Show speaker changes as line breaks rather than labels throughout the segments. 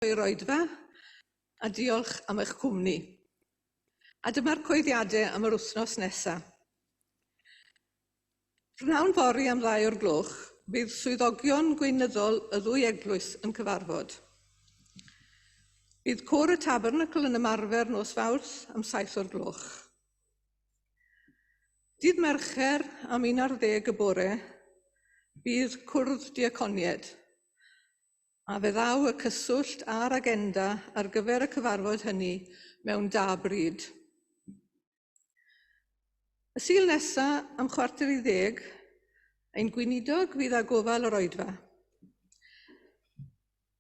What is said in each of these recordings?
I'r oedfa a diolch am eich cwmni. A dyma'r coeddiadau am yr wythnos nesaf. Prynhawn fory am 2:00, bydd swyddogion gweinyddol y ddwy eglwys yn cyfarfod. Bydd côr y Tabernacl yn ymarfer nos Fawrth am 7:00. Dydd Mercher am 11 y bore, bydd cwrdd diaconied, a fe ddaw y cyswllt a'r agenda ar gyfer y cyfarfod hynny mewn da bryd. Y Sul nesa am 9:45, ein gweinidog fydd â gofal yr oedfa.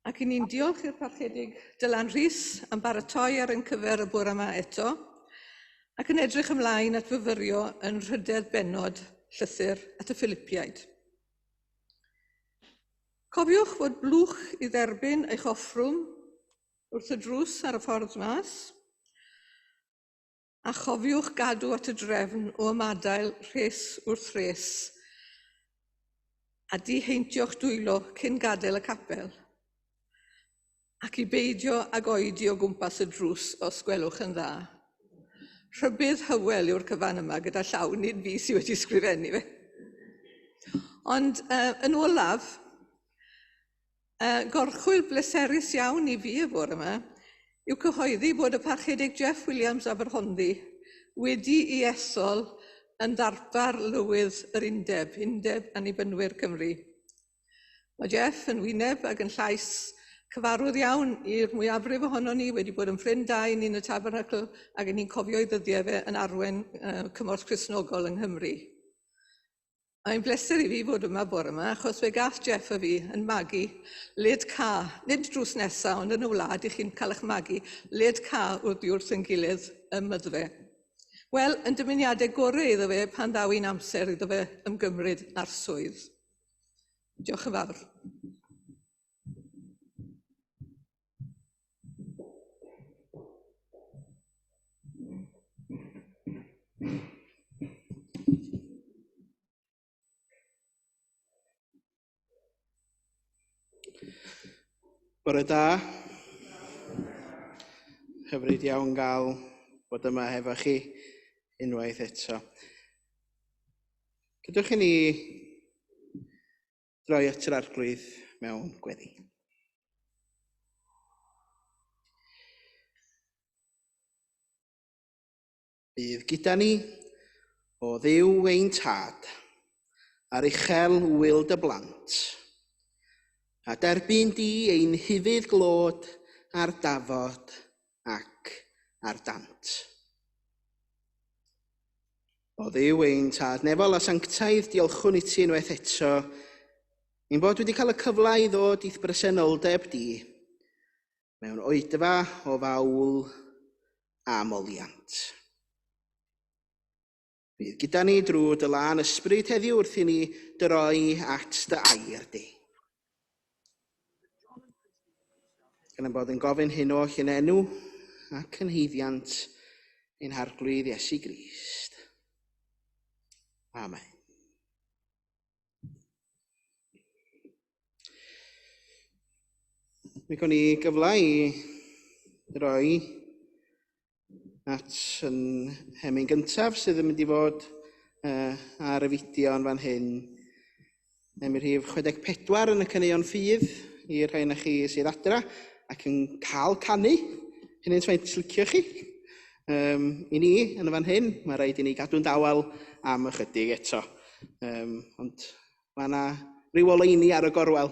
Ac i ni'n diolch i'r Parchedig Dylan Rhys am baratoi ar ein cyfer y bore yma eto, ac yn edrych ymlaen at fyfyrio yn rhydedd bennod llythyr at y Philipiaid. Cofiwch fod blwch i dderbyn eich offrwm wrth y drws ar y ffordd mas, a chofiwch gadw at y drefn o ymadael rhes wrth rhes a diheintio'ch dwylo cyn gadael y capel, ac i beidio ag oedi o gwmpas y drws os gwelwch yn dda. Rhybudd Hywel yw'r cyfan yma gyda llaw, nid fi sydd wedi sgrifennu fe. Ond yn olaf, gorchwyl bleserus iawn i fi y bore yma yw cyhoeddi bod y Parchedig Jeff Williams Aberhonddu wedi ei ethol yn ddarpar lywydd yr Undeb, Undeb Annibynwyr Cymru. Mae Jeff yn wyneb ac yn llais cyfarwydd iawn i'r mwyafrif ohonon ni, wedi bod yn ffrind da i ni yn y Tabernacl ac yn ni'n cofio ei ddyddiau fe yn arwain Cymorth Cristnogol yng Nghymru. Mae'n bleser i fi fod yma bore yma, achos fe gath Jeff a fi yn magu led ca, nid drws nesaf, ond yn y wlad i chi'n cael eich magu, led ca oddi wrth ein gilydd ym Myddfe. Wel, yn dymuniadau gorau iddo fe pan ddaw i'n amser iddo fe ymgymryd â'r swydd. Diolch yn fawr.
Bore da. Hyfryd iawn gael bod yma hefo chi unwaith eto. Gadewch i ni droi at yr Arglwydd mewn gweddi. Bydd gyda ni, o Dduw ein Tad, a'r uchel wyl dy blant, a derbyn di ein hufudd glod ar dafod ac ar dant. O Dduw ein Tad nefol a sanctaidd, diolchwn i ti unwaith eto, ein bod wedi cael y cyfle i ddod i'th bresenoldeb di, mewn oedfa o fawl a moliant. Bydd gyda ni drwy dy lân ysbryd heddiw wrth i ni droi at dy air di. Gan ein bod yn gofyn hyn oll yn enw ac yn haeddiant ein Harglwydd Iesu Grist. Amen. Mi gawn ni gyfle i droi at yn hemyn gyntaf sydd yn mynd i fod ar y fideo yn fan hyn. Emyn rhif 64 yn y caneuon ffydd i'r rhai na chi sydd adra ac yn cael canu. Hynny'n faint licio chi. I ni yn y fan hyn, mae rhaid i ni gadw'n dawel am ychydig eto. Ond mae yna ryw oleuni ar y gorwel.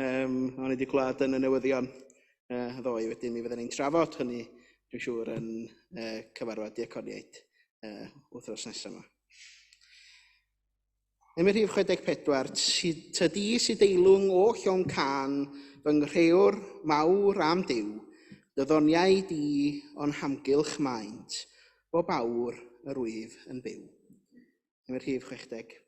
O'n i wedi clywed yn y newyddion ddoe wedyn, mi fydden ni'n trafod hynny, dwi'n siŵr, yn cyfarfod diaconiaid wythnos nesaf yma. Emyn rhif 64, tydi sy deilwng o llong cân, fy nghrëwr mawr am Duw, dy ddoniau di o'n hamgylch maent, bob awr yr wyf yn byw. Emyn rhif 64.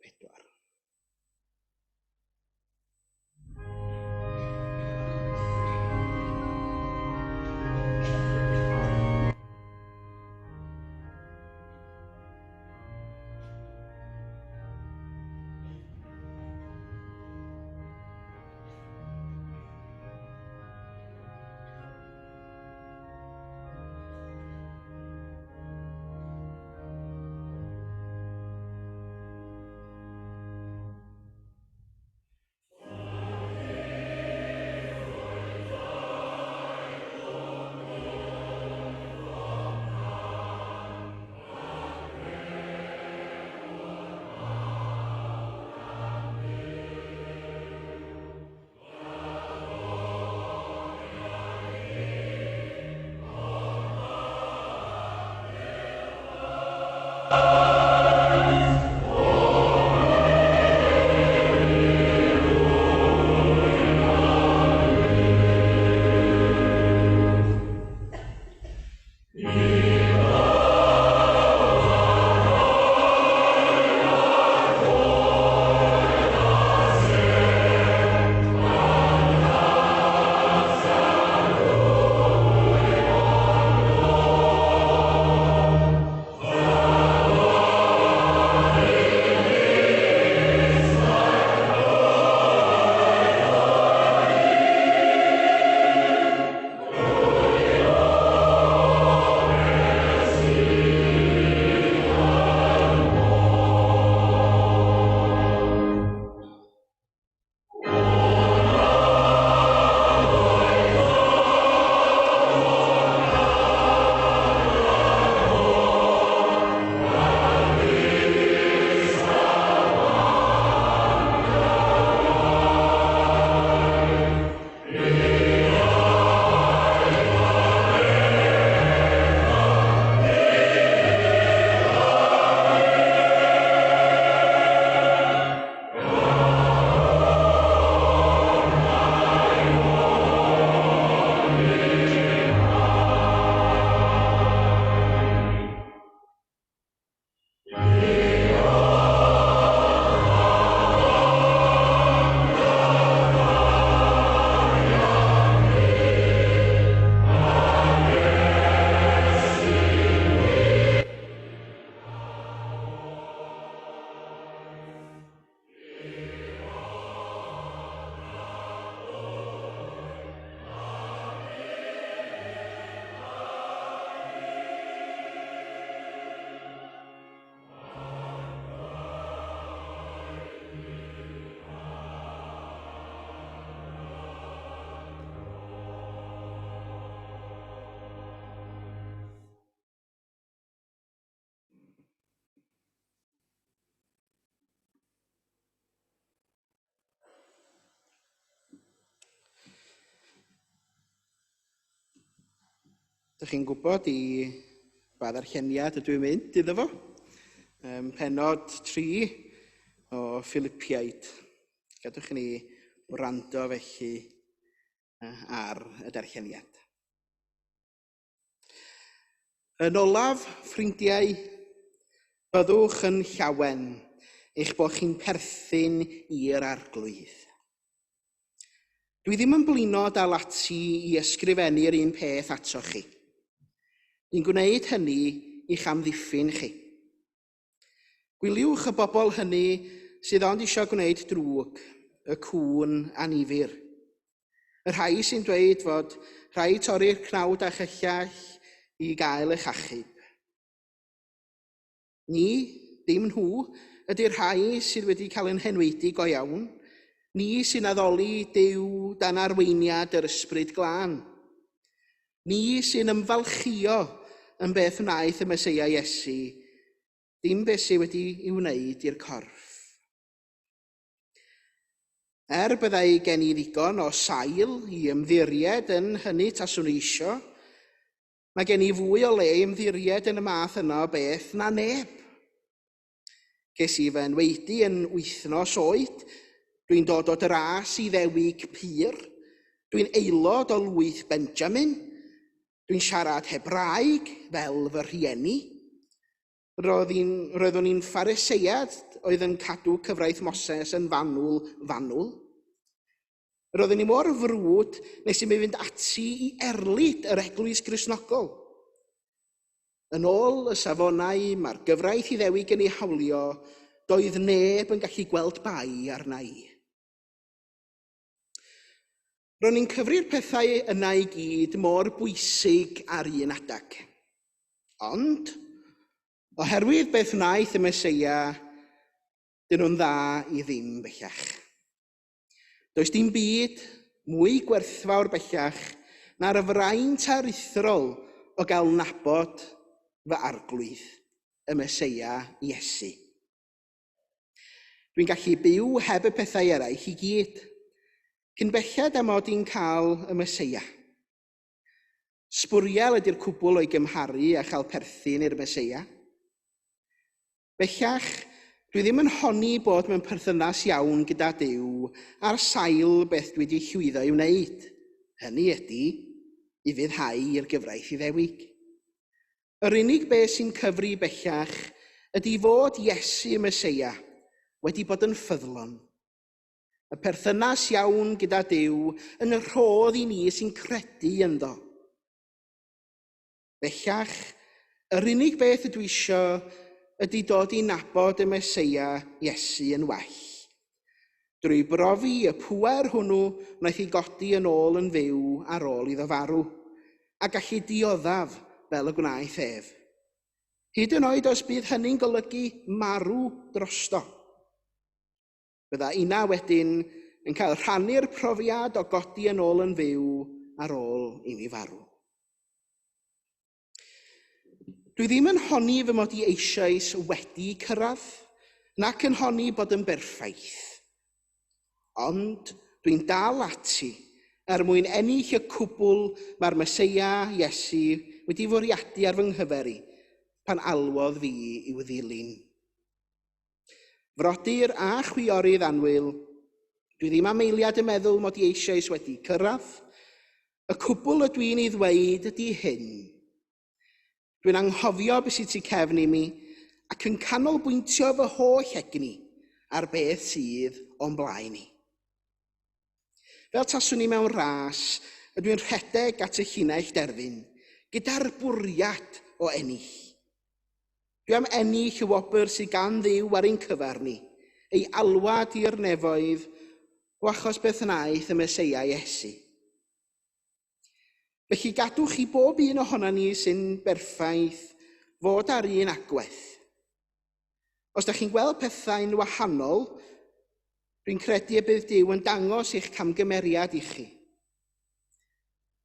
Dych chi'n gwybod i ba ddarlleniad ydw i'n mynd iddo fo. Penod 3 o Philipiaid. Gadwch i ni wrando felly ar y darlleniad. Yn olaf, ffrindiau, byddwch yn llawen eich bod chi'n perthyn i'r Arglwydd. Dwi ddim yn blino dal ati i ysgrifennu'r un peth atoch chi. Dwi'n gwneud hynny i'ch amddiffyn chi. Gwyliwch y bobl hynny sydd ond eisiau gwneud drwg, y cŵn annifyr. Y rhai sy'n dweud fod rhaid torri'r cnawd â chyllell i gael eich achub. Ni, dim nhw, ydy'r rhai sydd wedi cael ein henwaedu go iawn. Ni sy'n addoli Duw dan arweiniad yr Ysbryd Glân. Ni sy'n ymfalchïo yn beth wnaeth y Meseia Iesu, dim beth sydd wedi ei wneud i'r corff. Er byddai gen i ddigon o sail i ymddiried yn hynny taswn i isio, Mae gen i fwy o le i ymddiried yn y math yna o beth na neb. Ces i fy enwaedu yn wythnos oed, dwi'n dod o dras Iddewig pur, dwi'n aelod o lwyth Benjamin, dwi'n siarad Hebraeg fel fy rhieni. Roedd i'n, roeddwn i'n Phariseiad oedd yn cadw cyfraith Moses yn fanwl fanwl. Roeddwn i mor frwd nes i mi fynd ati i erlid yr Eglwys Gristnogol. Yn ôl y safonau mae'r gyfraith Iddewig yn ei hawlio, doedd neb yn gallu gweld bai arna i. Ro'n i'n cyfri'r pethau yna i gyd mor bwysig ar un adeg. Ond, oherwydd beth wnaeth y Meseia, dyn nhw'n dda i ddim bellach. Does dim byd mwy gwerthfawr bellach na'r fraint aruthrol o gael nabod fy Arglwydd, y Meseia Iesu. Dwi'n gallu byw heb y pethau eraill i gyd, cyn belled â mod i'n cael y Meseia. Sbwriel ydy'r cwbl o'i gymharu â chael perthyn i'r Meseia. Bellach, dwi ddim yn honni bod mewn perthynas iawn gyda Duw ar sail beth dwi wedi llwyddo i wneud, hynny ydy, ufuddhau i'r gyfraith Iddewig. Yr unig beth sy'n cyfri bellach ydy fod Iesu y Meseia wedi bod yn ffyddlon. Y perthynas iawn gyda Duw yn y rhodd i ni sy'n credu ynddo. Bellach, yr unig beth ydw i isio ydy dod i nabod y Meseia Iesu yn well. Drwy brofi y pŵer hwnnw wnaeth ei godi yn ôl yn fyw ar ôl iddo farw, a gallu dioddef fel y gwnaeth ef. Hyd yn oed os bydd hynny'n golygu marw drosto. Bydda inna wedyn yn cael rhannu'r profiad o godi yn ôl yn fyw ar ôl i mi farw. Dwi ddim yn honni fy mod i eisoes wedi cyrraedd, nac yn honni bod yn berffaith. Ond dwi'n dal ati er mwyn ennill y cwbl mae'r Meseia Iesu wedi fwriadu ar fy nghyfer i pan alwodd fi i'w ddilyn. Frodyr a chwiorydd annwyl, dwi ddim am eiliad yn meddwl mod i eisoes wedi cyrraedd. Y cwbl ydw i'n ei ddweud ydy hyn. Dwi'n anghofio beth sydd tu cefn i mi ac yn canolbwyntio fy holl egni ar beth sydd o'n blaen i. Fel taswn i mewn ras, ydw i'n rhedeg at y llinell derfyn, gyda'r bwriad o ennill. Dwi am ennill y wobr sydd gan Dduw ar ein cyfer ni, ei alwad i'r nefoedd, o achos beth wnaeth y Meseia Iesu. Felly gadwch i bob un ohonon ni sy'n berffaith fod ar un agwedd. Os da chi'n gweld pethau'n wahanol, dwi'n credu y bydd Duw yn dangos eich camgymeriad i chi.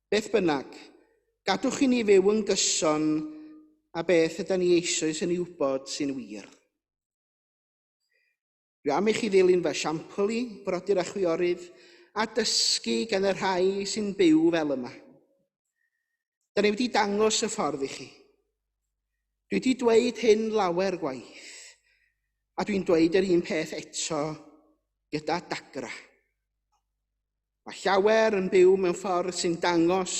Beth bynnag, gadwch i ni fyw yn gyson â beth yda ni eisoes yn ei wybod sy'n wir. Dwi am i chi ddilyn fy esiampl i, brodyr a chwiorydd, a dysgu gan y rhai sy'n byw fel yma. Da ni wedi dangos y ffordd i chi. Dwi wedi dweud hyn lawer gwaith, a dwi'n dweud yr un peth eto gyda dagra. Mae llawer yn byw mewn ffordd sy'n dangos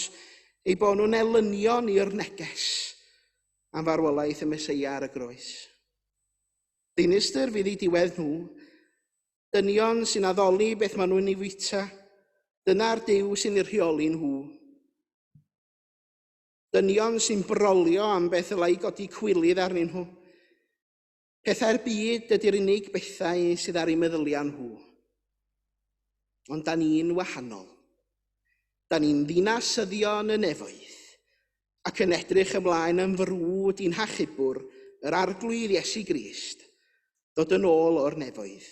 eu bod nhw'n elynion i'r neges am farwolaeth y Meseia ar y groes. Dinistr fydd eu diwedd nhw, dynion sy'n addoli beth maen nhw'n ei fwyta, dyna'r Duw sy'n eu rheoli nhw. Dynion sy'n brolio am beth ddylai godi cwilydd arnyn nhw. Pethau'r byd ydy'r unig bethau sydd ar eu meddyliau nhw. Ond da ni'n wahanol. Da ni'n ddinasyddion y nefoedd ac yn edrych ymlaen yn frwd i'n hachubwr, yr Arglwydd Iesu Grist, ddod yn ôl o'r nefoedd.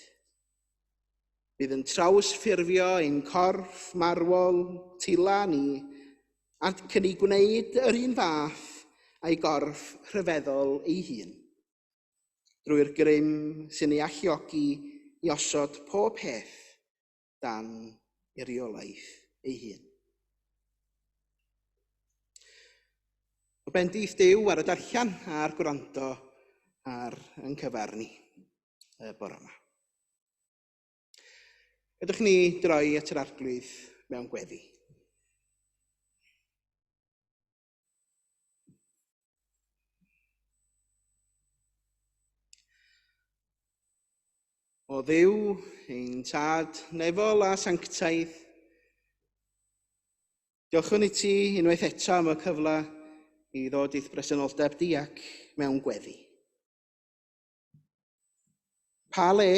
Bydd yn trawsffurfio ein corff marwol tila ni ac yn ei gwneud yr un fath a'i gorff rhyfeddol ei hun, drwy'r grym sy'n ei alluogi i osod pob peth dan ei reolaeth ei hun. O bendith Duw ar y darllen a'r gwrando ar yn cyfer ni y bore yma. Ydych ni droi at yr Arglwydd mewn gweddi. O Dduw, ein Tad nefol a sanctaidd, diolchwn i ti unwaith eto am y cyfle i ddod i'th bresenoldeb di ac mewn gweddi. Pa le,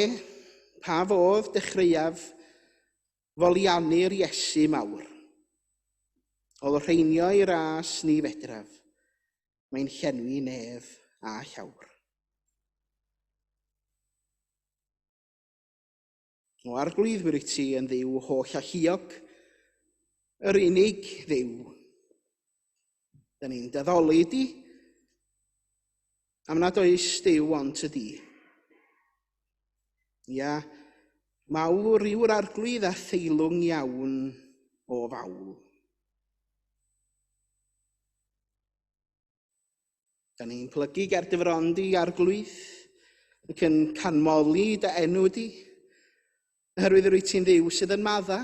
pa fodd dechreuaf foliannu'r Iesu mawr? Olrheinio ei ras ni fedraf, mae'n llenwi nef a llawr. O Arglwydd, mi wyt ti yn Dduw holl alluog, yr unig Dduw. Da ni'n daddoli di, am nad oes Duw ond ty di. Ia, mawr yw'r Arglwydd a theilwng iawn o fawl. Da ni'n plygu ger dy fron di, Arglwydd, ac yn canmoli dy enw di, oherwydd yr wyt ti'n Dduw sydd yn madda.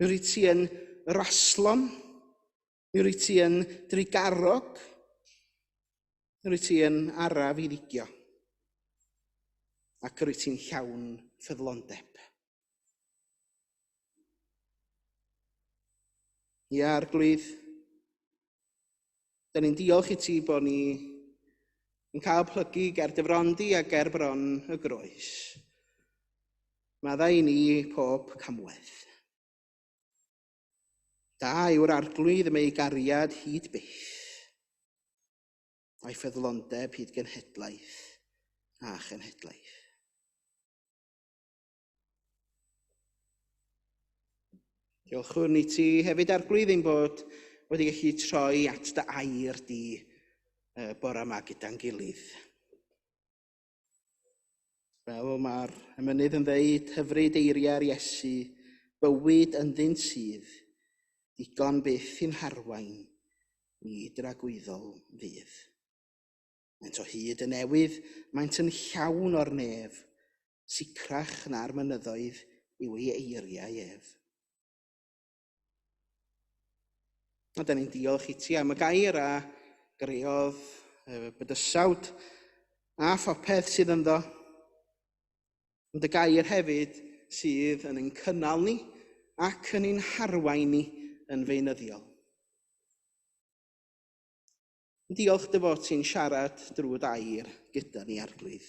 Yr wyt ti yn raslon, yr wyt ti yn drugarog, yr wyt ti yn araf i ddigio, ac yr wyt ti'n llawn ffyddlondeb. Ia, Arglwydd, da ni'n diolch i ti bod ni yn cael plygu ger dy fron di a ger bron y groes. Maddau i ni pob camwedd. Da yw'r Arglwydd am ei gariad hyd byth, a'i ffyddlondeb hyd genhedlaeth a chenhedlaeth. Diolchwn i ti hefyd, Arglwydd, ein bod wedi gallu troi at dy air di bore yma gyda'n gilydd. Fel mae'r emynydd yn ddeud, hyfryd eiriau'r Iesu, bywyd ynddynt sydd, digon byth i'n harwain i dragwyddol fydd. Maent o hyd yn newydd, maent yn llawn o'r nef, sicrach na'r mynyddoedd yw ei eiriau ef. A da ni'n diolch i ti am y gair a greodd y bydysawd a phopeth sydd ynddo. Ond y gair hefyd sydd yn ein cynnal ni ac yn ein harwain ni yn feunyddiol. Diolch dy fod ti'n siarad drwy dair gyda ni, Arglwydd,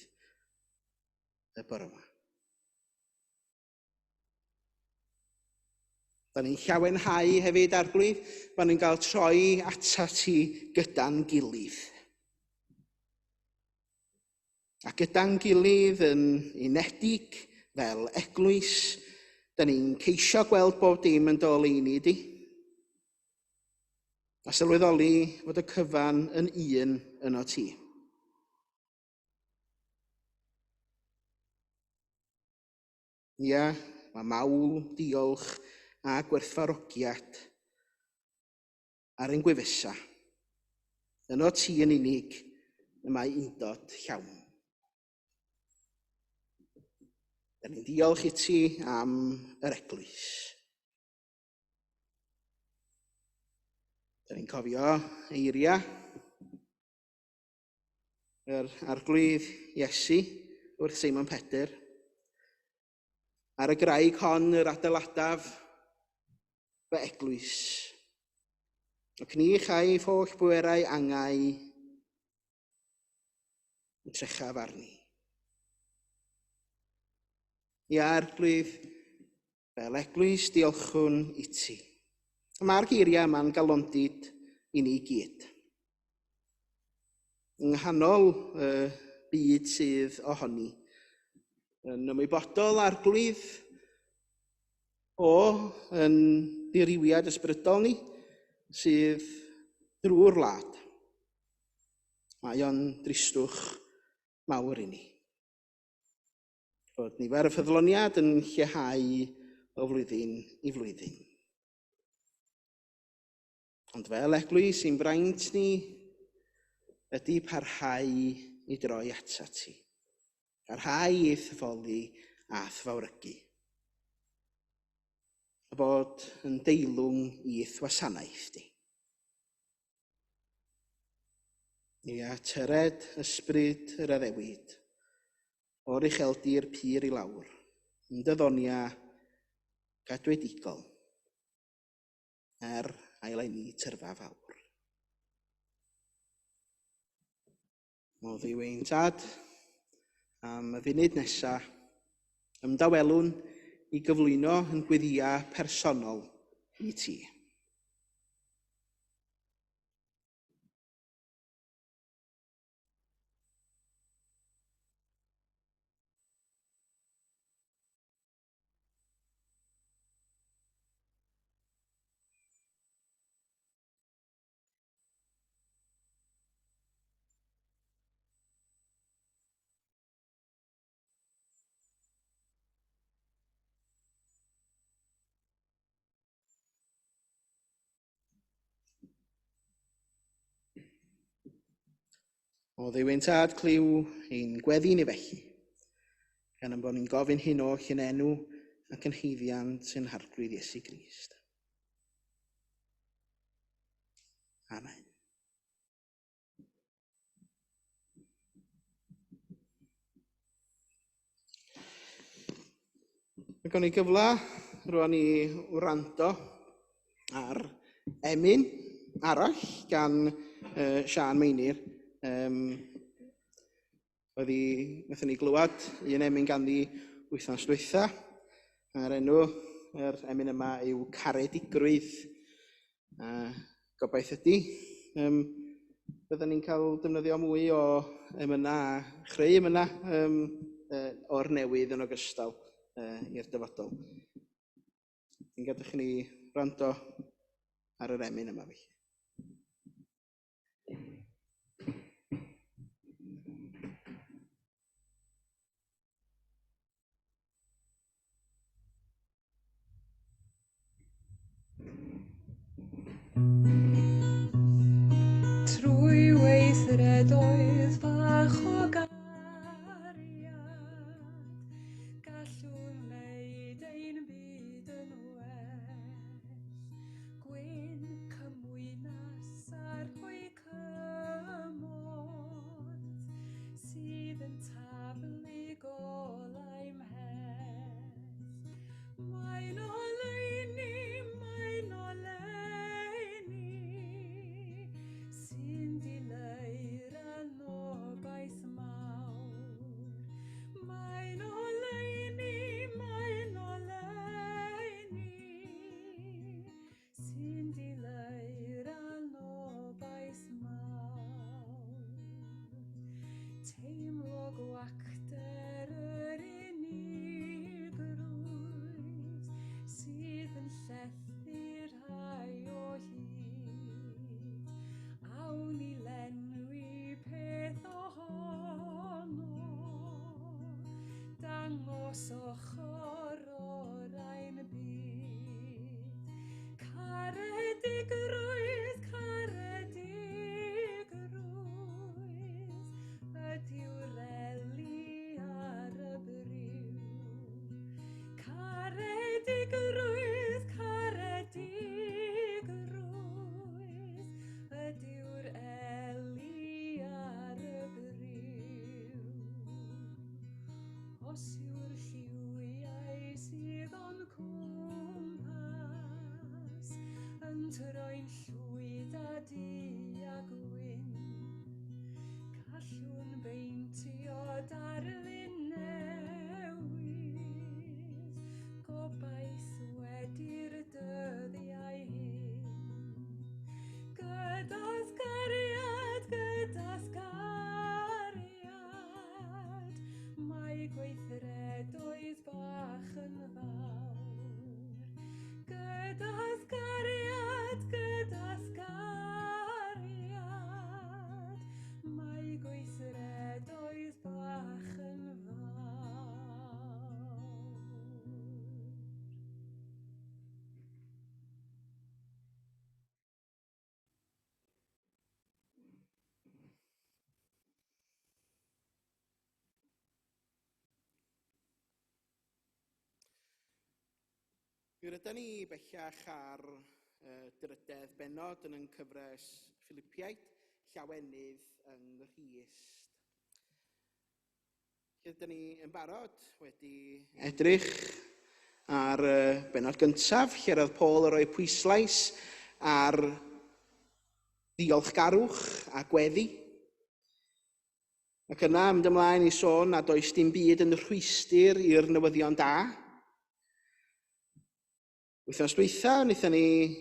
y bore yma. Da ni'n llawenhau hefyd, Arglwydd, bod ni'n cael troi ata ti gyda'n gilydd. A gyda'n gilydd yn unedig fel eglwys, da ni'n ceisio gweld bob dim yn dy oleuni di. A sylweddoli fod y cyfan yn un yno ti. Ia, mae mawl, diolch a gwerthfawrogiad. ar ein gwefusa. Yno ti yn unig y mae undod llawn. Da ni'n diolch i ti am yr eglwys. Da ni'n cofio eiriau yr Arglwydd Iesu wrth Seimon Pedr. Ar y graig hon yr adeiladaf fy eglwys. Ac ni chaiff holl bwerau angau yn trechaf arni. Ia, Arglwydd, fel eglwys diolchwn i ti. Mae'r geiriau yma'n galondid i ni gyd. Yng nghanol y byd sydd ohoni, yn ymwybodol Arglwydd o yn diriwiad ysbrydol ni sydd drwy'r wlad. Mae o'n dristwch mawr i ni. Bod nifer y ffyddloniad yn lleihau o flwyddyn i flwyddyn. Ond fel eglwys sy'n fraint ni ydy parhau i droi atat ti. Parhau i'th foli a fawrygu. A bod yn deilwng i'th wasanaeth di. Ia, tyred ysbryd yr addewid, o'r ucheldir pur i lawr, yn dyddonia gadwedigol, er aileni tyrfa fawr. O Dduw ein Tad, am y funud nesa, ymdawelwn i gyflwyno yn gweddia personol i ti. O Dduw ein Tad, clyw ein gweddi ni felly, gan ein bod ni'n gofyn hyn oll yn enw ac yn haeddiant ein Harglwydd Iesu Grist. Amen. Mae gen i gyfle rwan i wrando ar emyn arall gan Siân Meinir. Wnaethon ni glywed un emyn ganddi wythnos dwytha, a'r enw yr emyn yma yw Caredigrwydd. Gobaith ydy, byddwn ni'n cael defnyddio mwy o emynau a chreu emynau o'r newydd yn ogystal i'r dyfodol. Dwi'n gadwch i ni wrando ar yr emyn yma felly.
Trwy weithredoedd bach o gariad, gallwn wneud ein byd yn well. Gwyn cymwynas a rhoi cymorth sydd yn taflu golau mhell. Mae'n oleuni, mae'n oleuni, sy'n dileu'r anobaith mawr. troi'n llwyd a du a gwyn. Gallwn beintio darlun newydd, gobaith wedi'r dyddiau hyn. Gyda's cariad, gyda's cariad, mae gweithredoedd bach yn fawr. Gyda's cariad, gyda's cariad, mae gweithredoedd bach yn fawr.
Mi rydyn ni bellach ar drydedd bennod yn ein cyfres Philipiaid, Llawenydd yng Nghrist. Lle rydyn ni yn barod wedi edrych ar y bennod gyntaf, lle roedd Paul yn rhoi pwyslais ar ddiolchgarwch a gweddi. Ac yna mynd ymlaen i sôn nad oes dim byd yn rhwystr i'r newyddion da. Wythnos dwytha, wnaethon ni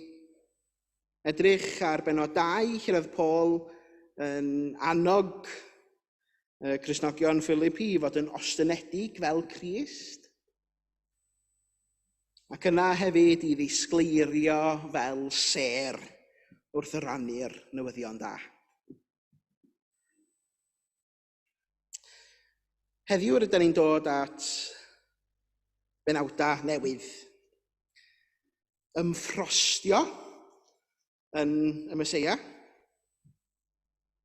edrych ar bennod 2, lle roedd Paul yn annog Cristnogion Philippi i fod yn ostynedig fel Crist. Ac yna hefyd i ddisgleirio fel sêr wrth rannu'r newyddion da. Heddiw rydyn ni'n dod at benawdau newydd. Ymffrostio yn y Meseia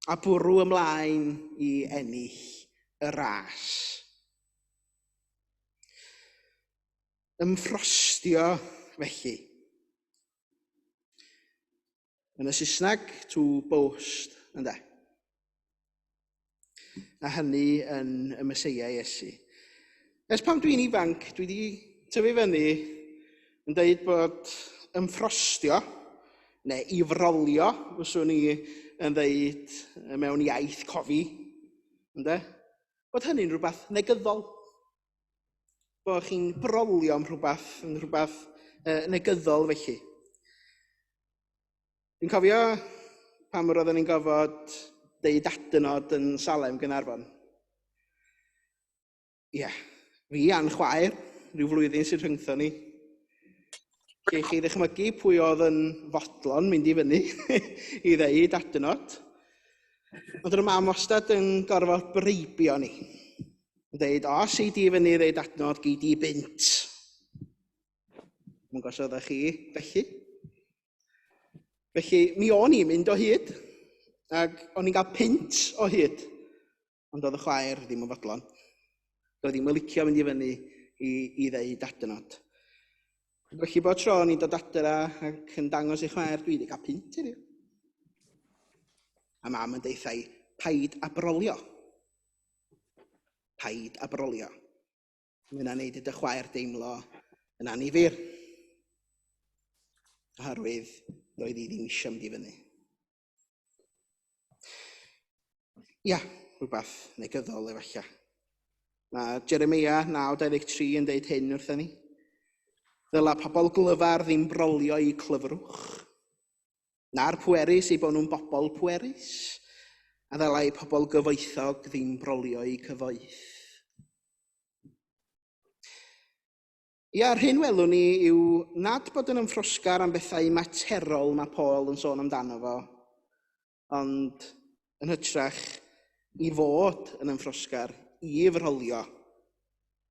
a bwrw ymlaen i ennill y ras. Ymffrostio felly. Yn y Saesneg, to boast, ynde? A hynny yn y Meseia Iesu. Ers pan dwi'n ifanc, dwi wedi tyfu fyny yn deud bod ymffrostio, neu ifrolio, fyswn i yn ddeud mewn iaith cofi, ynde? Bod hynny'n rhywbeth negyddol. Bod chi'n brolio am rhywbeth, yn rhywbeth negyddol felly. Dwi'n cofio pam roedden ni'n gofod deud adnod yn Salem Gaernarfon. Ie, fi a'n chwaer, rhyw flwyddyn sy'n rhyngtho ni. Lle chi ddychmygu pwy oedd yn fodlon mynd i fyny i ddeud adnod. Ond yr mam wastad yn gorfod breibio ni. Yn deud, os ei di fyny i ddeud adnod, gei di bunt. Mwyn gos oeddech chi felly. Felly, mi o'n i'n mynd o hyd, ac o'n i'n cael punt o hyd, ond oedd y chwaer ddim yn fodlon. Doedd ddim yn licio mynd i fyny i ddeud adnod. Felly bod tro o'n i'n dod adra ac yn dangos i chwaer, dwi wedi cael punt heddiw. A mam yn deutha i, paid a brolio. Paid a brolio. Mae hynna'n neud i dy chwaer deimlo yn annifyr. Oherwydd doedd hi ddim eisiau mynd i fyny. Ia, rhywbeth negyddol efallai. Mae Jeremia 9:23 yn deud hyn wrthyn ni. Ddyla pobl glyfar ddim brolio i clyfrwch, na'r pwerus eu bod nhw'n bobl pwerus, a ddylai pobl gyfoethog ddim brolio eu cyfoeth. Ia, yr hyn welwn ni yw nad bod yn ymffrosgar am bethau materol mae Paul yn sôn amdano fo, ond yn hytrach i fod yn ymffrosgar i frolio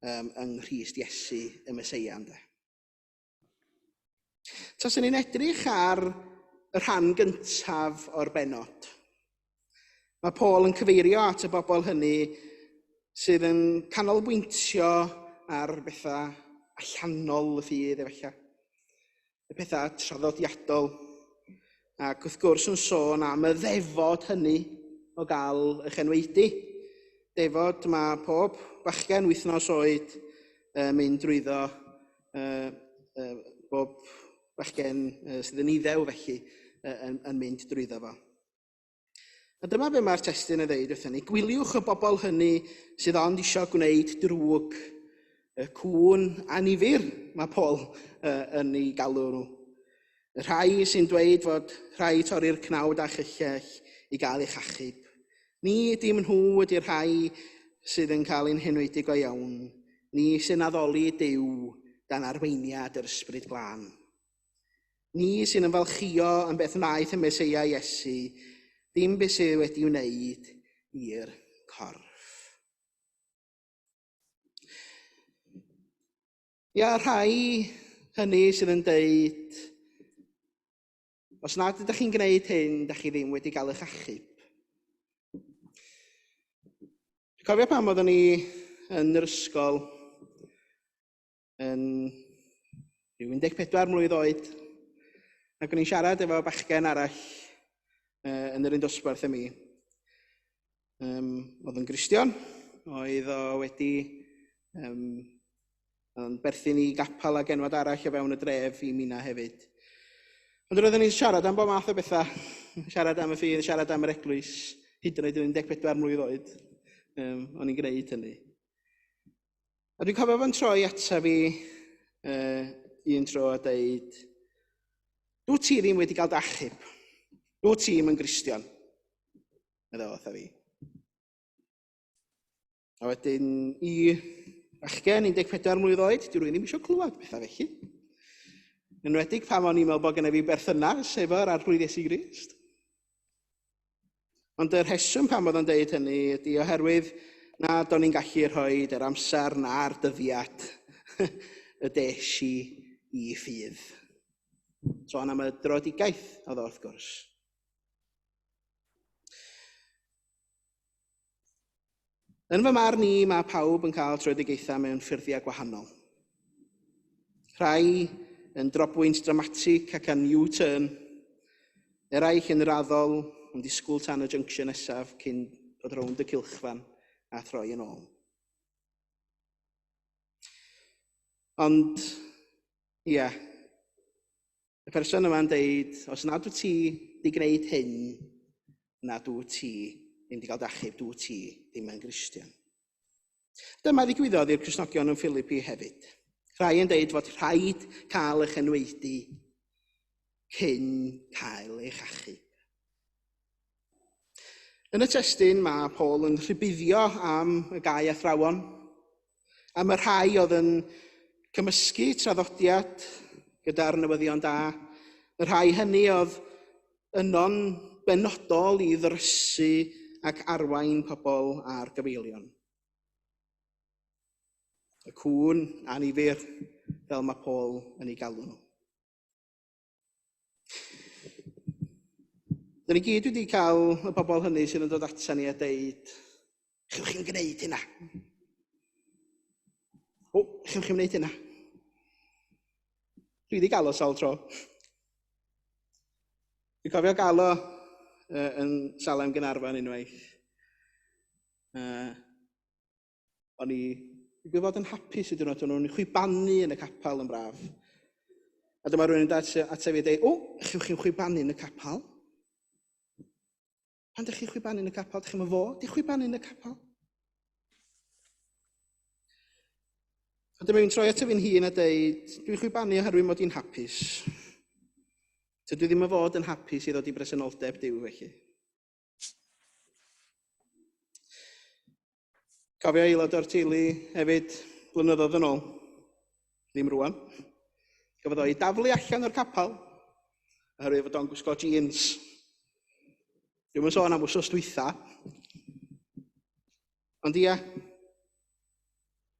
yng Nghrist Iesu y Meseia, ynde. Taswn ni'n edrych ar y rhan gyntaf o'r bennod. Mae Paul yn cyfeirio at y bobl hynny sydd yn canolbwyntio ar bethau allanol y ffydd efallai, y pethau traddodiadol, ac wrth gwrs yn sôn am y ddefod hynny o gael eich enwaedu. Defod mae pob bachgen wythnos oed mynd drwyddo bob Bachgen sydd yn iddew felly yn mynd drwyddo fo. A dyma be mae'r testun yn ddeud wrthyn ni. Gwyliwch y bobl hynny sydd ond eisiau gwneud drwg. Y cŵn anifyr, mae Paul yn ei galw nhw. Y rhai sy'n dweud fod rhai torri'r cnawd a chyllell i gael eich achub. Ni dim nhw ydy'r rhai sydd yn cael ein henwaedig go iawn. Ni sy'n addoli Duw dan arweiniad yr Ysbryd Glân. Ni sy'n ymfalchïo yn beth wnaeth y Meseia Iesu, dim beth sydd wedi wneud i'r corff. Ia, rhai hynny sydd yn deud, os nad ydych chi'n gwneud hyn, ydych chi ddim wedi gael eich achub. Dwi'n cofio pan oeddwn ni yn yr ysgol yn rhyw 14 mlwydd oed, ac o'n i'n siarad efo bachgen arall yn yr un dosbarth â mi. Oedd yn Gristion, oedd o wedi yn berthyn i gapel ac enwad arall o fewn y dref i mina hefyd. Ond roeddwn ni'n siarad am bob math o bethau, siarad am y ffydd, siarad am yr eglwys, hyd yn oed yn 14 mlwydd oed. O'n i'n gwneud hynny. A dwi'n cofio fo'n troi ata fi un tro a deud, dwi ti ddim wedi cael dy achub. Dwi ti'm yn Gristion. Medda fo wrtha fi. A wedyn i bachgen 14 mlwydd oed, di rwy'n ddim eisiau clywed pethau felly. Yn enwedig pan o'n i'n meddwl bod gennym fi berthynas efo'r Arglwydd Iesu Grist. Ond y rheswm pam oedd o'n deud hynny ydy oherwydd nad o'n i'n gallu rhoi yr amser na'r dyddiad y des i i ffydd. Sôn am y dröedigaeth oedd o wrth gwrs. Yn fy marn i, mae pawb yn cael tröedigaethau mewn ffurfiau gwahanol. Rhai yn drobwynt dramatig ac yn U-turn, eraill yn raddol yn disgwyl tan y junction nesaf cyn dod rownd y cylchfan a throi yn ôl. Ond, ia, y person yma'n deud, os nad wyt ti wedi gwneud hyn, na dwyt ti ddim wedi cael dy achub, dwyt ti ddim yn Gristion. Dyma ddigwyddodd i'r Cristnogion yn Philippi hefyd. Rhai yn deud fod rhaid cael eich enwaedu cyn cael eich achub. Yn y testun mae Paul yn rhybuddio am y gau athrawon, am y rhai oedd yn cymysgu traddodiad gyda'r newyddion da, y rhai hynny oedd yno'n benodol i ddrysu ac arwain pobl ar gyfeilion. Y cŵn anifyr, fel mae Paul yn ei galw nhw. Dyn ni gyd wedi cael y bobl hynny sydd yn dod ata ni a deud, chewch chi'n gwneud hynna. O, chewch chi'n gwneud hynna. Dwi wedi gael o sawl tro. Dwi'n cofio gael o yn Salem Gaernarfon unwaith. O'n i wedi bod yn hapus ydyn nhw, o'n nhw'n chwibanu yn y capel yn braf. A dyma rhywun yn dod ata fi a dweud, o, chewch chi'n chwibanu yn y capel? Pan ydych chi'n chwibanu yn y capel, ydych chi'n fod i chwibanu yn y capel? A dyma fi'n troi ato fi'n hun a dweud, dwi'n chwibanu oherwydd mod i'n hapus. Tydw i ddim yn fod yn hapus i ddod i bresenoldeb Duw felly. Cofio aelod o'r teulu hefyd blynyddoedd yn ôl, ddim rwan, gafodd o'i daflu allan o'r capel oherwydd fod o'n gwisgo jeans. Dwi'm yn sôn am wsos dwytha. Ond ia,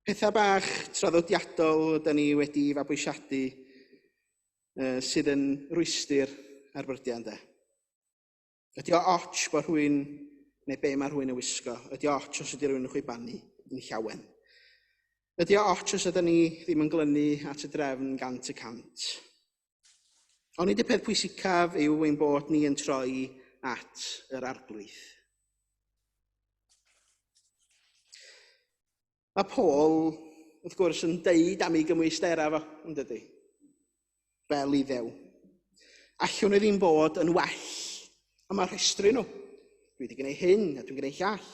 pethau bach traddodiadol ydyn ni wedi fabwysiadu sydd yn rwystr ar brydiau ynde. Ydy o och bod rhywun, neu be mae rhywun yn wisgo? Ydy o och os ydy rhywun yn chwibanu yn llawen? Ydy o och os ydyn ni ddim yn glynu at y drefn 100%? Onid y peth pwysicaf yw ein bod ni yn troi at yr Arglwydd? Mae Paul, wrth gwrs, yn deud am ei gymwysterau fo, yn dydy? fel Iddew. Allwn i ddim bod yn well. A mae rhestru nhw. Dwi wedi gwneud hyn a dwi'n gwneud llall.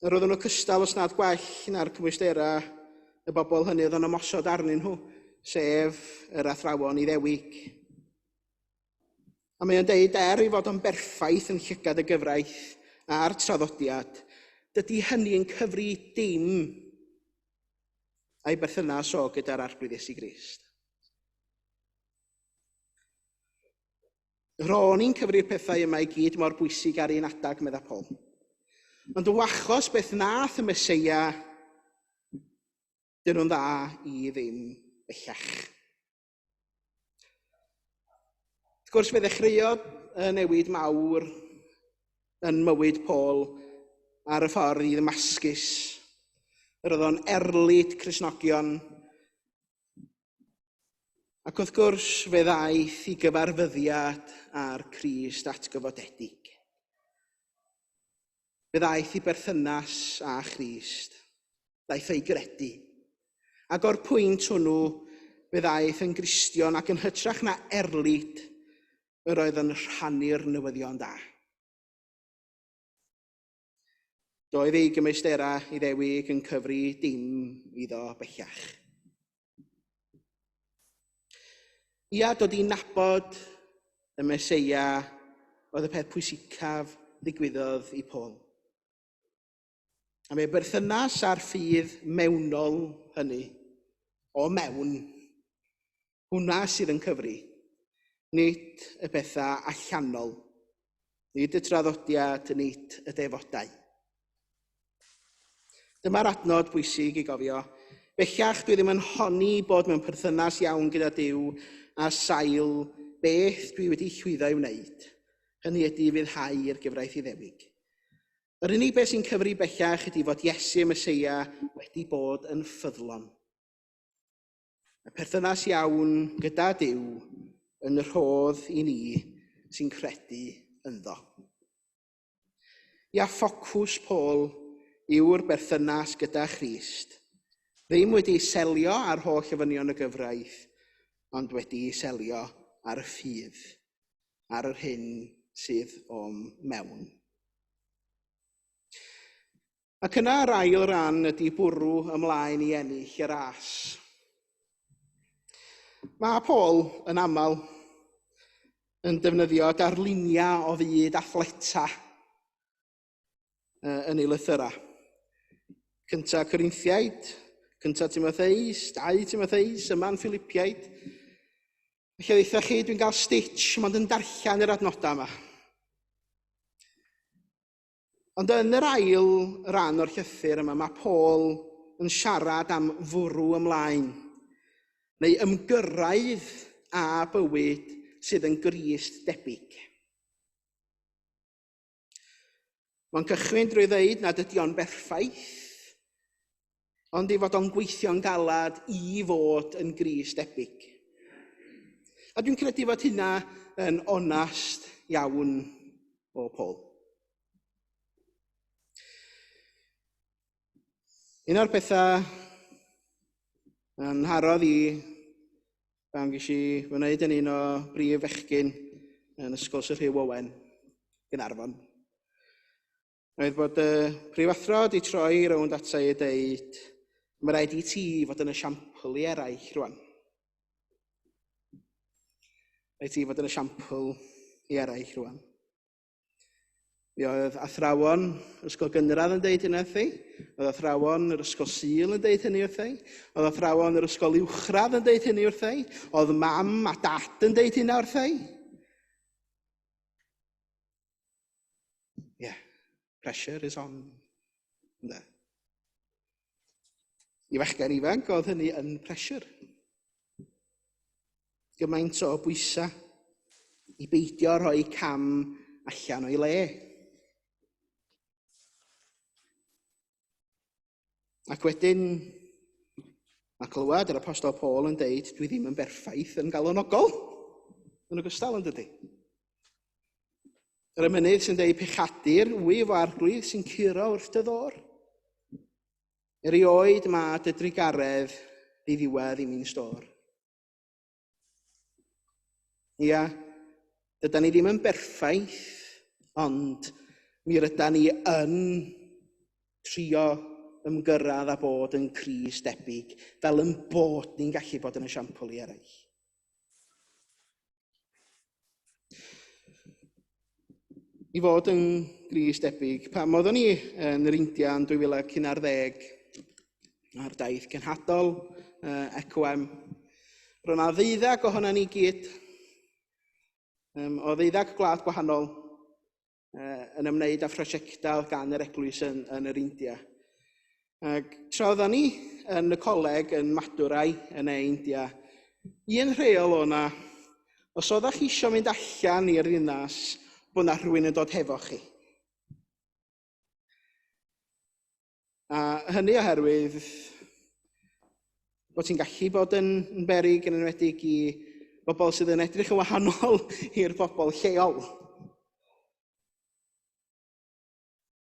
Yr oedden nhw cystal os nad gwell na'r cymwysterau y bobl hynny oedd yn ymosod arnyn nhw, sef yr athrawon Iddewig. A mae o'n deud, er ei fod o'n berffaith yn llygad y gyfraith a'r traddodiad, dydy hynny yn cyfri dim a'i berthynas o gyda'r Arglwydd Iesu Grist. Ro'n i'n cyfri'r pethau yma i gyd mor bwysig ar un adag, medda Paul. Ond o achos beth nath y Meseia, dyn nhw'n dda i ddim bellach. Wrth gwrs, fe ddechreuodd y newid mawr yn mywyd Paul ar y ffordd i Ddamascus. Yr oedd o'n erlid Cristnogion. Ac wrth gwrs, fe ddaeth i gyfarfyddiad â'r Crist atgyfodedig. Fe ddaeth i berthynas â Christ. Daeth o'i gredu. Ac o'r pwynt hwnnw, fe ddaeth yn Gristion ac yn hytrach na erlid, yr oedd yn rhannu'r newyddion da. Doedd ei gymwysterau Iddewig yn cyfri dim iddo bellach. Ia, dod i nabod y Meseia oedd y peth pwysicaf ddigwyddodd i Paul. A mae berthynas â'r ffydd mewnol hynny, o mewn, hwnna sydd yn cyfri, nid y pethau allanol, nid y traddodiad, nid y defodau. Dyma'r adnod bwysig i gofio. Bellach dwi ddim yn honni bod mewn perthynas iawn gyda Duw a sail beth dwi wedi llwyddo i wneud. Hynny ydy fyddhau i'r gyfraith Iddewig. Yr unig beth sy'n cyfri bellach ydy fod Iesu y Meseia wedi bod yn ffyddlon. Y perthynas iawn gyda Duw yn y rhodd i ni sy'n credu ynddo. Ia, ffocws Paul yw'r berthynas gyda Christ. Ddim wedi selio ar holl ofynion y gyfraith, ond wedi selio ar y ffydd, ar yr hyn sydd o'm mewn. Ac yna yr ail ran ydy bwrw ymlaen i ennill y ras. Mae Paul yn aml yn defnyddio darluniau o fyd athleta yn ei lythyrau. Cynta Corinthiaid, cynta Timotheus, 2 Timotheus, yma'n Philippiaid. Felly ddeitha chi, dwi'n cael stitch, mond yn darllen yr adnodau yma. Ond yn yr ail ran o'r llythyr yma, mae Paul yn siarad am fwrw ymlaen, neu ymgyrraedd â bywyd sydd yn Grist debyg. Mae'n cychwyn drwy ddeud nad ydy o'n berffaith, ond ei fod o'n gweithio'n galad i fod yn Grist debyg. A dwi'n credu fod hynna yn onast iawn o Paul. Un o'r pethau yn harodd i pan ges i fy wneud yn un o brif fechgyn yn Ysgol Sir Rhyw Owen, Gaernarfon, oedd bod y prifathro wedi troi rownd ata i a deud, mae rhaid i ti fod yn esiampl i eraill rwan. Rhaid ti fod yn esiampl i eraill rwan. Mi oedd athrawon ysgol gynradd yn deud hynny wrthi, oedd athrawon yr ysgol Sul yn deud hynny wrthi, oedd athrawon yr ysgol uwchradd yn deud hynny wrthi, oedd mam a dad yn deud hynna wrthi. Yeah, pressure is on. Ynde? I fachgen ifanc oedd hynny yn pressure. Gymaint o bwysau i beidio rhoi cam allan o'i le. Ac wedyn, mae clywed yr apostol Paul yn deud, dwi ddim yn berffaith yn galonogol, yn ogystal yn dydy. Yr emynydd sy'n deud pechadur, wyf o arglwydd sy'n curo wrth dy ddor. Erioed mae dy drugaredd ddiddiwedd i mi'n stôr. Ia, dydan ni ddim yn berffaith, ond mi rydan ni yn trio ymgyrraedd a bod yn Crist debyg, fel yn bod ni'n gallu bod yn esiampl i eraill. I fod yn Grist debyg, pam oeddwn ni yn yr India yn 2011 ar daith cenhadol ECOM, roedd yna ddeuddag ohono ni gyd, o ddeuddag gwlad gwahanol, yn ymwneud â phrosiectau gan yr eglwys yn yr India. Ac tra oeddan ni yn y coleg yn Madurai yn e India, un rheol o'na, os oeddech chi eisiau mynd allan i'r ddinas, bod na rhywun yn dod hefo chi. A hynny oherwydd bod ti'n gallu bod yn beryg, yn enwedig i bobl sydd yn edrych yn wahanol i'r bobl lleol.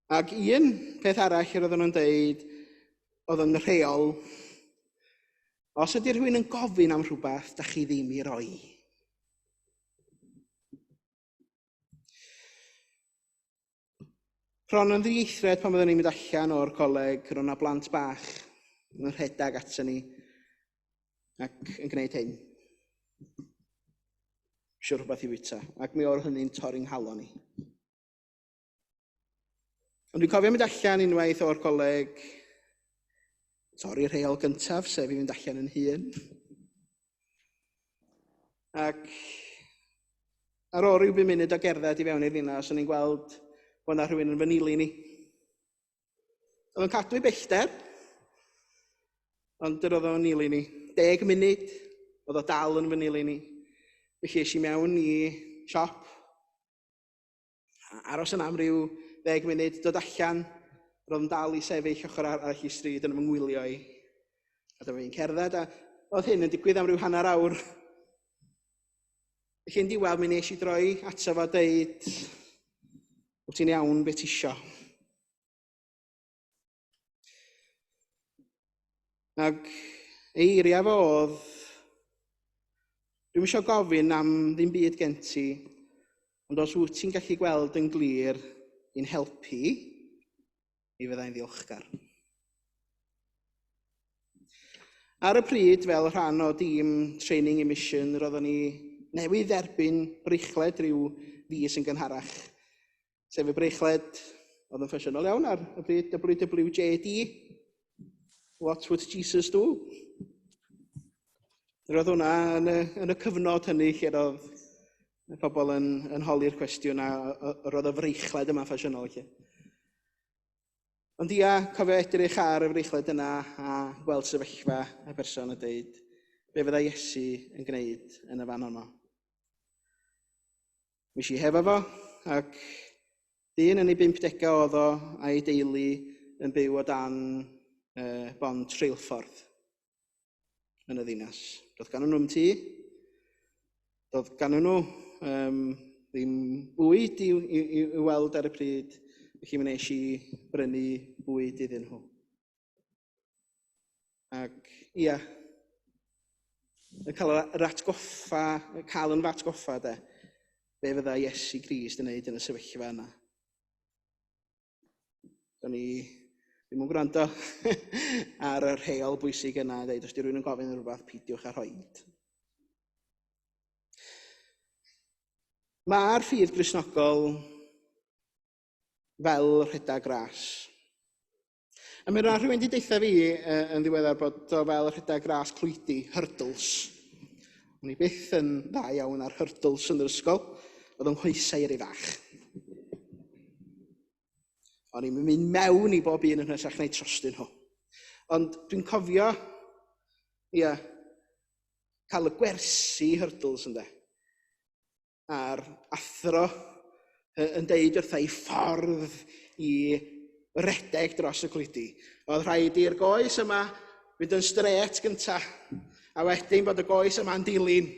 Ac un peth arall yr oedden nhw'n deud oedd yn rheol, os ydy rhywun yn gofyn am rhywbeth, da chi ddim i roi. Bron yn ddieithriad pan oedden ni'n mynd allan o'r coleg, roedd yna blant bach yn rhedeg ato ni ac yn gwneud hyn. Isio rhywbeth i fwyta, ac mi oedd hynny'n torri'n nghalon i. Ond dwi'n cofio mynd allan unwaith o'r coleg, torri'r rheol gyntaf, sef i fynd allan yn hun. Ac ar ôl rhyw bum munud o gerdded i fewn i'r ddinas, o'n i'n gweld bod yna rhywun yn fy nilyn i. Oedd o'n cadw i bellter, ond yr oedd o'n nilyn i. 10 munud, oedd o dal yn fy nilyn i. Felly es i mewn i siop, aros yna am ryw 10 munud, dod allan, roedd yn dal i sefyll ochr arall i stryd yn fy ngwylio i. A dyma fi'n cerdded, a oedd hyn yn digwydd am ryw hanner awr. Felly yn diwedd, mi nes i droi ato fo a deud, wyt ti'n iawn, beth ti isio? Ac eiriau fo oedd, dwi'm isio gofyn am ddim byd gen ti, ond os wyt ti'n gallu gweld yn glir i'n helpu, mi fyddai'n ddiolchgar. Ar y pryd, fel rhan o dîm Training in Mission, roeddwn ni newydd dderbyn breichled rhyw fis yn gynharach, sef y breichled oedd yn ffasiynol iawn ar y pryd, WWJD, What Would Jesus Do? Roedd hwnna yn y cyfnod hynny lle roedd y pobl yn holi'r cwestiwn a roedd y freichled yma'n ffasiynol. Lle. Ond ia, cofio edrych ar y freichled yna a gweld sefyllfa y person a deud, be fyddai Iesu yn gwneud yn y fan honno? Mis i hefo fo, ac dyn yn ei 50au oedd o a'i deulu yn byw o dan bont reilffordd yn y ddinas. Doedd gan nhw'm tŷ, doedd gan nhw ddim bwyd i weld ar y pryd, felly mi wnes i brynu bwyd iddyn nhw. Ac ia, yn cael yr atgoffa, cael yn fy atgoffa de, be fydda Iesu Grist yn neud yn y sefyllfa yna. Do'n i ddim yn gwrando ar y rheol bwysig yna, dweud, os di rhywun yn gofyn rhywbeth, peidiwch â rhoid. Mae'r ffydd Gristnogol fel rhedeg ras. A mi roedd rhywun wedi deutha fi yn ddiweddar bod o fel rhedeg ras clwydi, hurdles. O'n i byth yn dda iawn ar hurdles yn yr ysgol. Oedd o'n nghoesau i rei fach. O'n i'n mynd mewn i bob un yn hytrach neu trostyn nhw. Ond dwi'n cofio, ia, cael y gwersi hurdles ynde. A'r athro yn deud wrtha i ffordd i redeg dros y clwydi. Oedd rhaid i'r goes yma fynd yn stret gynta, a wedyn bod y goes yma'n dilyn.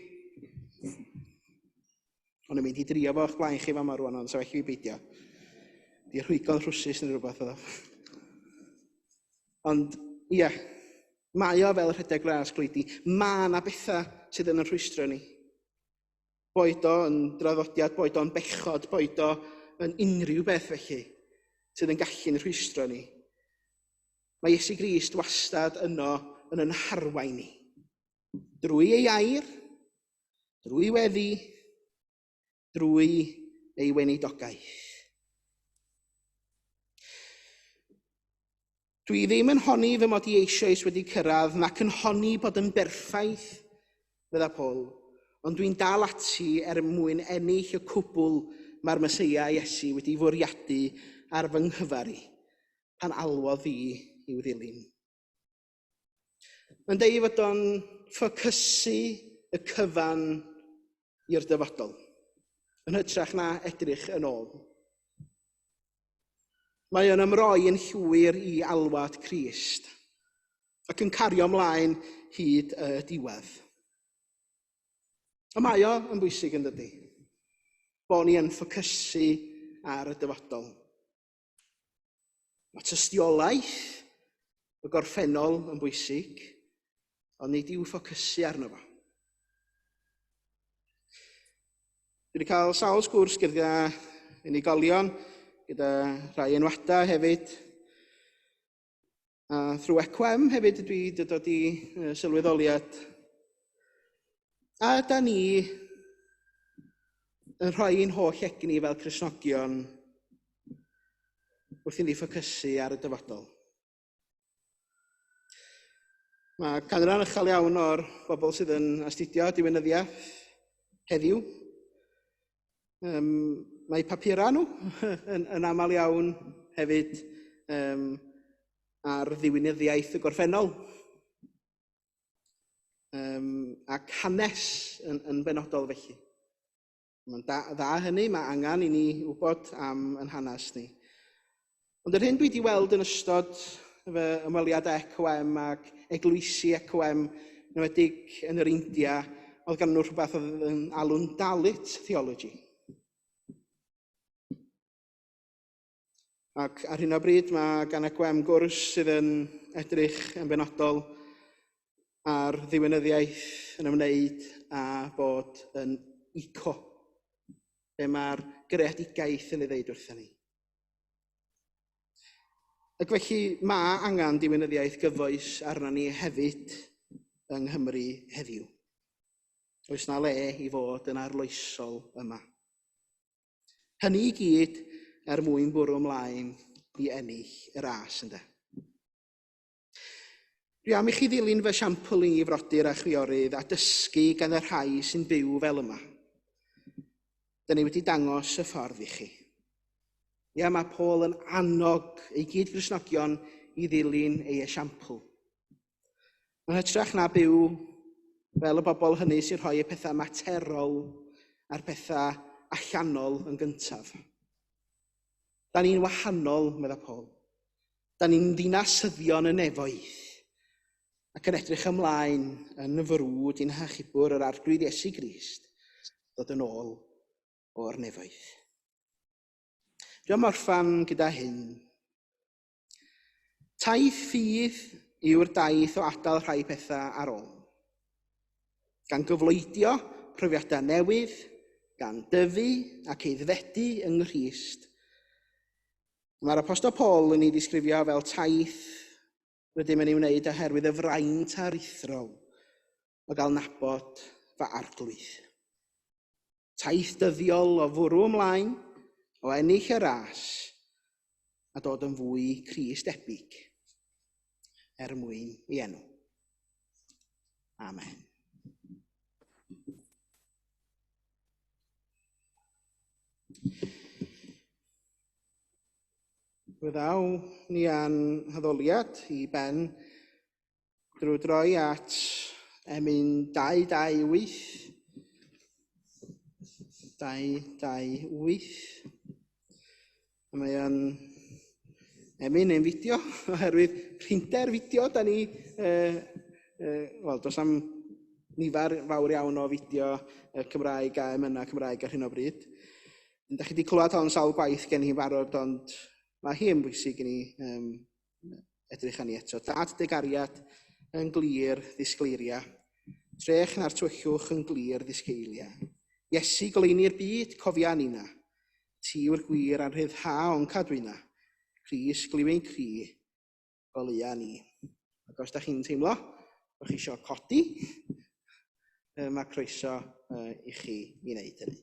O'n i'n mynd i drio fo o'ch blaen chi fama rwan, ond sa well i fi beidio. Di rhwygo'n rhwsus neu rhywbeth oedd o. Ond, ia, mae o fel rhedeg ras clwydi. Mae yna bethau sydd yn y rhwystro ni. Boed o yn draddodiad, boed o'n bechod, boed o yn unrhyw beth felly, sydd yn gallu'n rhwystro ni. Mae Iesu Grist wastad yno yn yn harwain ni. Drwy ei air, drwy weddi, drwy ei weinidogaeth. Dwi ddim yn honni fy mod i eisoes wedi cyrraedd nac yn honni bod yn berffaith, medda Paul, ond dwi'n dal ati er mwyn ennill y cwbl mae'r Meseia Iesu wedi fwriadu ar fy nghyfer i, pan alwodd fi i'w ddilyn. Mae'n deud fod o'n ffocysu y cyfan i'r dyfodol, yn hytrach na edrych yn ôl. Mae o'n ymroi yn llwyr i alwad Crist ac yn cario ymlaen hyd y diwedd. A mae o yn bwysig yn dydy? Bo ni yn ffocysu ar y dyfodol. Mae tystiolaeth y gorffennol yn bwysig, ond nid i'w ffocysu arno fo. Dwi wedi cael sawl sgwrs gyda unigolion, gyda rhai enwadau hefyd. A thrwy ECWM hefyd dwi wedi dod i sylweddoliad. A da ni yn rhoi ein holl egni fel Cristnogion wrth i ni ffocysu ar y dyfodol. Mae canran uchel iawn o'r bobl sydd yn astudio diwinyddiaeth heddiw. Mae papurau nhw yn aml iawn hefyd ar ddiwinyddiaeth y gorffennol. Ac hanes yn benodol felly. Mae'n dda hynny, mae angen i ni wybod am yn hanes ni. Ond yr hyn dwi wedi weld yn ystod fy ymweliad â ECOM ac eglwysi ECOM, yn enwedig yn yr India, oedd gan nhw rhywbeth oedd yn alw'n Dalit theology. Ac ar hyn o bryd mae gan ECOM gwrs sydd yn edrych yn benodol ar ddiwinyddiaeth yn ymwneud â bod yn eco. Be mae'r greadigaeth yn ei ddeud wrthyn ni. Ac felly mae angen diwinyddiaeth gyfoes arno ni hefyd yng Nghymru heddiw. Oes na le i fod yn arloesol yma. Hynny i gyd er mwyn bwrw ymlaen i ennill y ras, ynde. Dwi am i chi ddilyn fy siampl i frodyr a chwiorydd a dysgu gan y rhai sy'n byw fel yma. Dyn ni wedi dangos y ffordd i chi. Ia, mae Paul yn annog ei gyd-Gristnogion i ddilyn ei esiampl. Yn hytrach na byw fel y bobl hynny sy'n rhoi y pethau materol a'r pethau allanol yn gyntaf. Da ni'n wahanol, medda Paul. Da ni'n ddinasyddion y nefoedd ac yn edrych ymlaen yn frwd i'n hachubwr yr Arglwydd Iesu Grist ddod yn ôl o'r nefoedd. Dwi am orffan gyda hyn. Taith ffydd yw'r daith o adael rhai pethau ar ôl. Gan gyfloedio profiadau newydd, gan dyfu ac aeddfedu yng Nghrist, Mae'r Apostol Paul yn ei ddisgrifio fel taith rydym yn ei wneud oherwydd y fraint aruthrol o gael nabod fy arglwydd. Taith dyddiol o fwrw ymlaen, o ennill y ras, a dod yn fwy Crist debyg er mwyn ei enw. Amen. Wyddaw ni a'n haddoliad i ben drwy droi at emyn 228. 228. A mae o'n emyn yn fideo, oherwydd prinder fideo, da ni, wel, does am nifer fawr iawn o fideo Cymraeg a emynau Cymraeg ar hyn o bryd. Da chi wedi clywed hon sawl gwaith gen hi'n barod, ond mae hi yn bwysig i ni edrych arni eto. Dad dy gariad yn glir ddisgleiria. Trech na'r tywyllwch yn glir ddisgeilia. Iesu goleuni'r byd, cofia nina. Ti yw'r gwir a'n rhyddha o'n cadwyna. Crist glyw ein cri, goleua ni. Ac os da chi'n teimlo bod chi eisiau codi, mae croeso i chi i wneud hynny.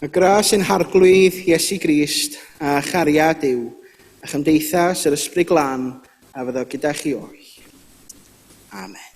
Y gras ein Harglwydd Iesu Grist a chariad Duw a chymdeithas yr Ysbryd Glân a fyddo gyda chi oll. Amen.